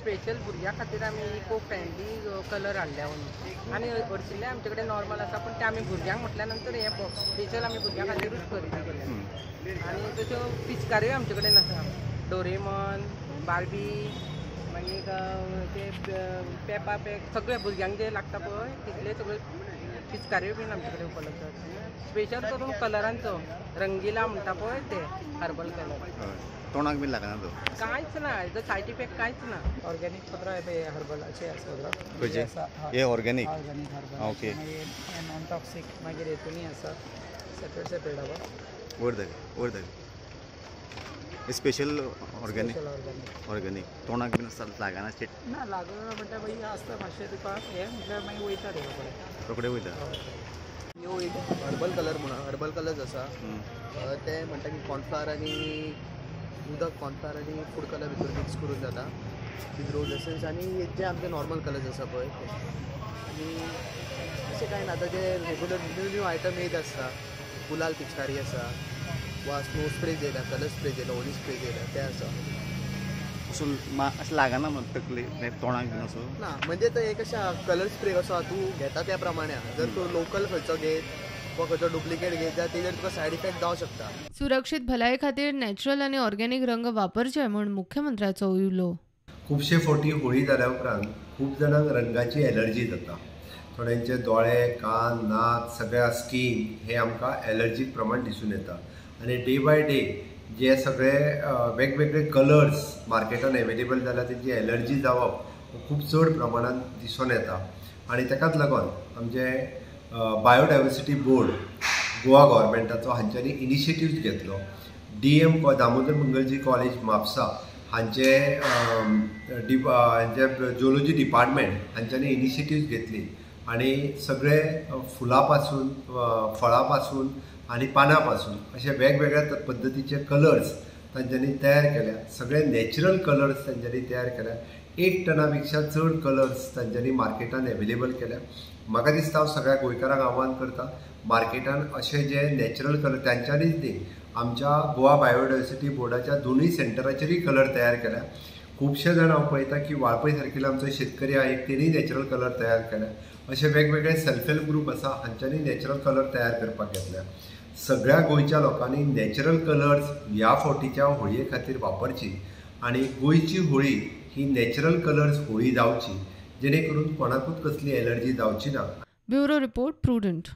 Special भुरग्यां खातीर आमी इको फ्रेंडली कलर हाडल्या म्हणून. आनी हरशिल्ले आमचे कडेन नॉर्मल आसा, पूण ते आमी भुरग्यांक म्हटल्या नंतर हे स्पेशल आमी भुरग्यां खातीरूच खरेदी केल्या. आनी तश्यो पिचकाऱ्यो आमचे कडेन आसा, डोरेमॉन, बार्बी, मागीर ते पेपा पॅक, सगळे भुरग्यांक जे लागता पळय तितले सगळे पिचकाऱ्यो बीन आमचे कडेन उपलब्ध आसा. स्पेशल करून कलरांचो रंगिला म्हणटा पळय ते हर्बल कलर. तोंडाक बीन लागना तो? कांयच ना, हेजो सायड इफेक्ट कांयच ना. ऑर्गेनीक पत्र हर्बलाचे आसा. हे ऑर्गेनीक? Organic herbal. Okay. मागीर नॉन टॉक्सीक, मागीर हेतूनय आसा सेपरेट सेपरेट आसा. वयर दाखय, वयर दाखय. Special organic? ऑर्गेनीक. तोंडाक बीन लागना? ना, लागना म्हणटा मागीर आसता मातशें तुका हें म्हटल्यार मागीर वयता ते रोखडे. रोखडे वयता. न्यू एक हर्बल कलर म्हणून हर्बल कलर्स आसा, ते म्हणटा की कॉर्नफ्लावर आनी उदक, कॉर्नफ्लावर आनी फूड कलर भितर मिक्स करून जाता विथ रोज एसन्स. आनी जे आमचे नॉर्मल कलर्स आसा पळय ते. आनी अशें कांय ना, आतां जे रेगुलर न्यू न्यू आयटम येयत आसता, गुलाल पिचकारी आसा वा स्नो स्प्रे येयला, कलर स्प्रे येयला, होली स्प्रे येयला, ते आसा. असो अशें लागना तकले तोंडाक बीन असो? ना, म्हणजे ते एक अशें कलर स्प्रे कसो तूं घेता त्या प्रमाणे, जर तूं लोकल खंयचो घेत वा खंयचो डुप्लिकेट घेत जाल्यार तेजेर तुका सायड इफेक्ट जावं शकता. सुरक्षीत भलाये खातीर नॅचरल आनी ऑर्गेनीक रंग वापरचे म्हूण मुख्यमंत्र्याचो उलो. खुबशे फावटी होळी जाल्या उपरांत खूब जाणांक रंगाची एलर्जी जाता. थोड्यांचे दोळे, कान, नाक, सगळ्या स्कीन हे आमकां एलर्जीक प्रमाण दिसून येता. आनी डे बाय डे जे सगळे वेगवेगळे कलर्स मार्केटान एवेलेबल जाल्या तेंची एलर्जी जावप खूब चड प्रमाणान दिसून येता. आनी ताकाच लागून आमचे बायोडायवर्सिटी बोर्ड गोवा गव्हर्मेंटाचो हांच्यांनी इनिशिएटीव घेतलो. DM Damodar Mangalji college Mapusa हांचे हांचे जिओलॉजी डिपार्टमेंट हांच्यांनी इनिशिएटीव घेतली आनी सगळे फुलां पासून, फळां पासून आनी पानां पासून अशे वेगवेगळ्या पद्दतीचे कलर्स तांच्यांनी तयार केल्या. सगळे नॅचरल कलर्स तांच्यांनी तयार केल्या. 1 टना पेक्षा चड कलर्स तांच्यांनी मार्केटान एवेलेबल केल्या. म्हाका दिसता हांव सगळ्या गोंयकारांक आव्हान करता, मार्केटान अशे जे नॅचरल कलर तांच्यांनीच न्ही, आमच्या गोवा बायोडायवर्सिटी बोर्डाच्या दोनूय सेंटराचेरूय कलर तयार केल्या. खुबशे जाण हांव पळयता की वाळपय सारकिल्लो आमचो शेतकरी आहा एक, तेणी नॅचरल कलर तयार केल्या. अशे वेगवेगळे सेल्फ हेल्प ग्रूप आसा हांच्यांनी नॅचरल कलर तयार करपाक घेतल्या. सगळ्या गोंयच्या लोकांनी नॅचरल कलर्स ह्या फावटीच्या होळये खातीर वापरची आनी गोंयची होळी ही नॅचरल कलर्स होळी जावची, जेणे करून कोणाकूच कसली एलर्जी जावची ना. Bureau report, Prudent.